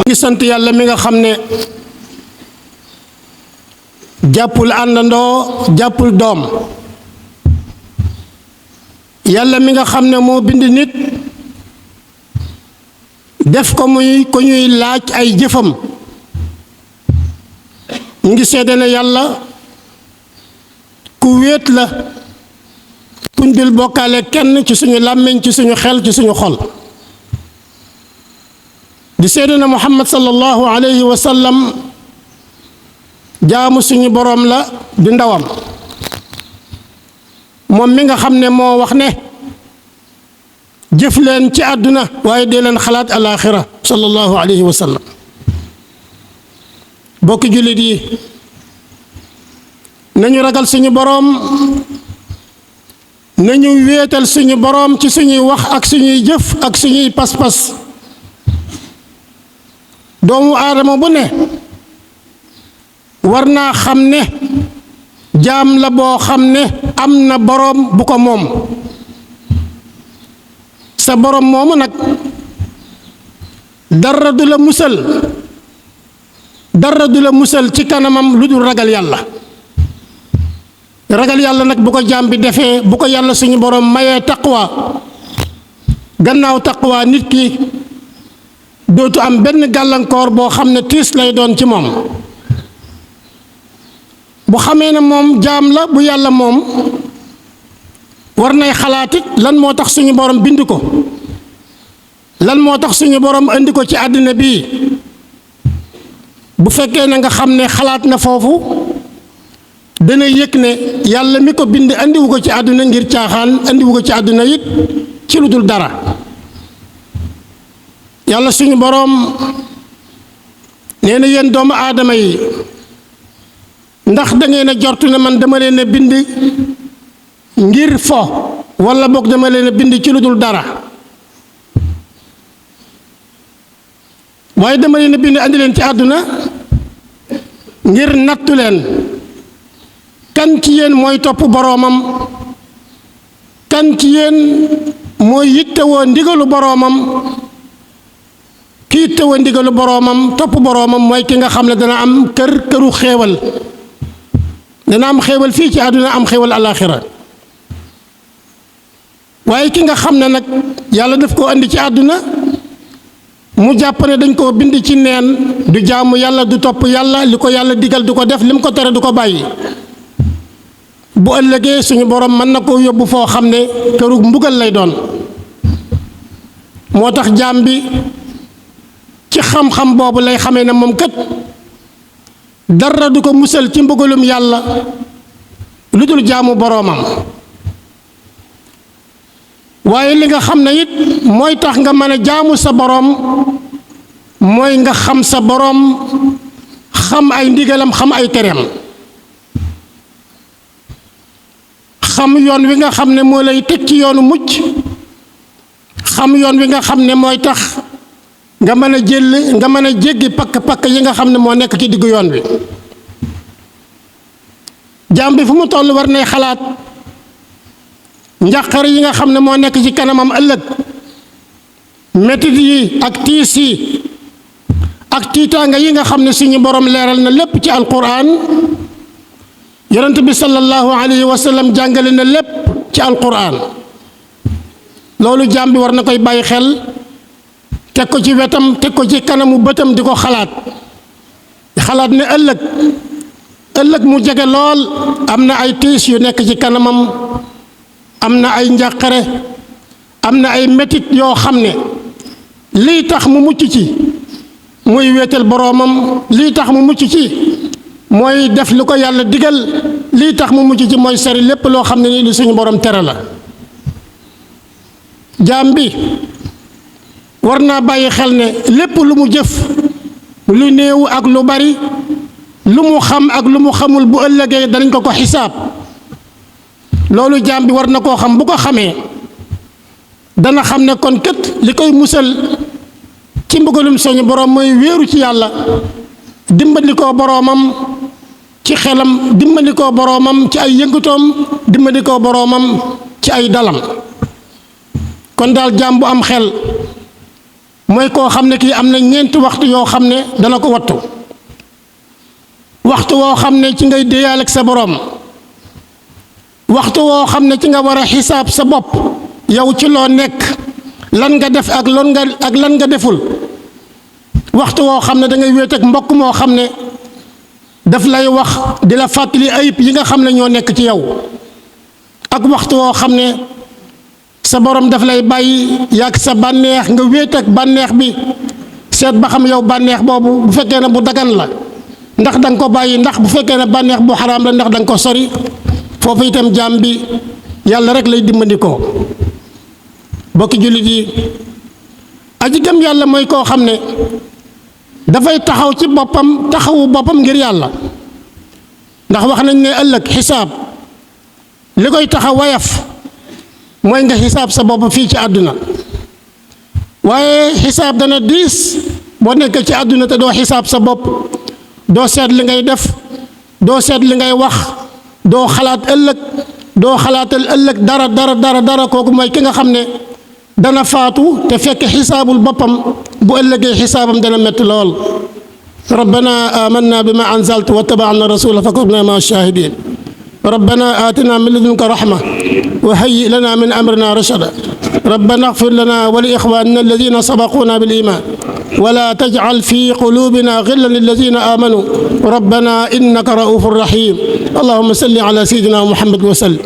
ngi sant yàlla mi nga xam ne jàppul àndandoo jàppul doom, yàlla mi nga xam ne moo bind nit def ko muy ko ñuy laaj ay jëfam. ñu ngi seede ne yàlla ku wéet la, kuñ dul bokkaale kenn ci suñu làmmiñ, ci suñu xel, ci suñu xol. di seede ne Muhammad sallallahu alayhi wa sallam jaamu suñu boroom la di ndawam, moom mi nga xam ne moo wax ne jëf leen ci àdduna waaye dee leen xalaat alaaxira sallallahu alayhi wa sallam. bokki jullit yi nañu ragal suñu boroom, nañu wéetal suñu boroom ci suñuy wax ak suñuy jëf ak suñuy pas-pas. doomu aadama bu ne war naa xam ne jaam la boo xam ne am na boroom bu ko moom. sa boroom moomu nag dara du la musal ci kanamam lu dul ragal yàlla. ragal yàlla nag bu ko jaam bi defee, bu ko yàlla suñu boroom mayee taqwa, gannaaw taqwa nit ki dootu am benn gàllankoor boo xam ne tiis lay doon ci moom. bu xamee ne moom jaam la bu yàlla moom, war nay xalaatit lan moo tax suñu borom bind ko, lan moo tax suñu borom indi ko ci àddina bii. bu fekkee na nga xam ne xalaat na foofu, dana yëg ne yàlla mi ko bind andiwu ko ci àdduna ngir caaxaan, andiwu ko ci àdduna it ci lu dul dara. yàlla suñu boroom nee na yéen doomu aadama yi, ndax da ngeen a jortu ne man dama leen a bind ngir fo, walla boog dama leen a bind ci lu dul dara. waaye dama leen a bind andi leen ci àdduna ngir nattu leen kan ci yéen mooy topp boroomam, kan ci yéen mooy yittewoo ndigalu boroomam. ki yittewoo ndigalu boroomam, topp boroomam mooy ki nga xam ne dana am këru xéewal, dana am xéewal fii ci àdduna, am xéewal alaaxira. waaye ki nga xam ne nag yàlla daf koo andi ci àdduna, mu jàpp ne dañ koo bind ci neen, du jaamu yàlla, du topp yàlla, li ko yàlla digal du ko def, li mu ko tere du ko bàyyi. bu ëllëgee suñu borom mën na koo yóbbu foo xam ne këru mbugal lay doon. moo tax jaam bi ci xam-xam boobu lay xamee ne moom kat dara du ko musal ci mbugalum yàlla lu dul jaamu boroomam. waaye li nga xam ne it mooy tax nga mën a jaamu sa boroom mooy nga xam sa boroom, xam ay ndigalam, xam ay tereem, xam yoon wi nga xam ne moo lay teg ci yoonu mucc, xam yoon wi nga xam ne mooy tax nga mën a jéggi pakk-pakk yi nga xam ne moo nekk ci diggu yoon wi. jaam bi fu mu toll war nay xalaat njàqare yi nga xam ne moo nekk ci kanamam ëllëg, metit yi ak tiis yi ak tiitaanga yi nga xam ne suñu borom leeral na lépp ci alquran. yonent bi sallallahu alayhi wa sallam jàngale na lépp ci alquran. loolu jaam bi war na koy bàyyi xel, teg ko ci wetam, teg ko ci kanamu bëtam, di ko xalaat ne ëllëg mu jege lool am na ay tiis yu nekk ci kanamam, am na ay njàqare, am na ay metit yoo xam ne lii tax mu mucc ci mooy wéetal boroomam, lii tax mu mucc ci mooy def lu ko yàlla digal, lii tax mu mucc ci mooy sori lépp loo xam ne nii lu suñu borom tere la. jaam bi war naa bàyyi xel ne lépp lu mu jëf, lu néew ak lu bari, lu mu xam ak lu mu xamul, bu ëllëgee danañ ko xisaab. loolu jaam bi war na koo xam. bu ko xamee dana xam ne kon kët li koy musal ci mbugalum suñu borom mooy wéeru ci yàlla, dimbali ko boroomam, ci xelam dimbali ko boroomam ci ay yëngutoom dimbali ko boroomam ci ay dalam kon daal jaam bu am xel mooy koo xam ne kii am na ñeenti waxtu yoo xam ne dana ko wattu waxtu woo xam ne ci ngay déyaal ak sa boroom waxtu woo xam ne ci nga war a xisaab sa bopp yow ci loo nekk lan nga def ak lan nga deful waxtu woo xam ne da ngay wéet ak mbokk moo xam ne daf lay wax di la fàttali ayib yi nga xam ne ñoo nekk ci yow ak waxtu woo xam ne sa borom daf lay bàyyi yàgg sa bànneex nga wéet ak bànneex bi seet ba xam yow bànneex boobu bu fekkee ne bu dagan la ndax da nga ko bàyyi ndax bu fekkee ne bànneex bu xaraam la ndax da nga ko sori foofu itam jaam bi yàlla rek lay dimbandikoo bokki jullit yi aji gëm yàlla mooy koo xam ne dafay taxaw ci boppam taxawu boppam ngir yàlla ndax wax nañ ne ëllëg xisaab li koy taxaw wayaf mooy nga xisaab sa bopp fii ci àdduna waaye xisaab dana diis boo nekkee ci àdduna te doo xisaab sa bopp doo seet li ngay def doo seet li ngay wax doo xalaat ëllëg doo xalaatal ëllëg dara kooku mooy ki nga xam ne dana faatu te fekk xisaabul boppam bu ëllëgee xisaabam dana metti lool rabbana amanna bima anzalta wattaba'na rasula fakutubna ma'a shahidin rabbana atina min ladunka rahma wa hayyi lana min amrina rashada rabbana ighfir lana wa li ikhwanina alladhina sabaquna bil iman ولا تجعل في قلوبنا غلا للذين آمنوا ربنا إنك رؤوف رحيم اللهم صل على سيدنا محمد وسلم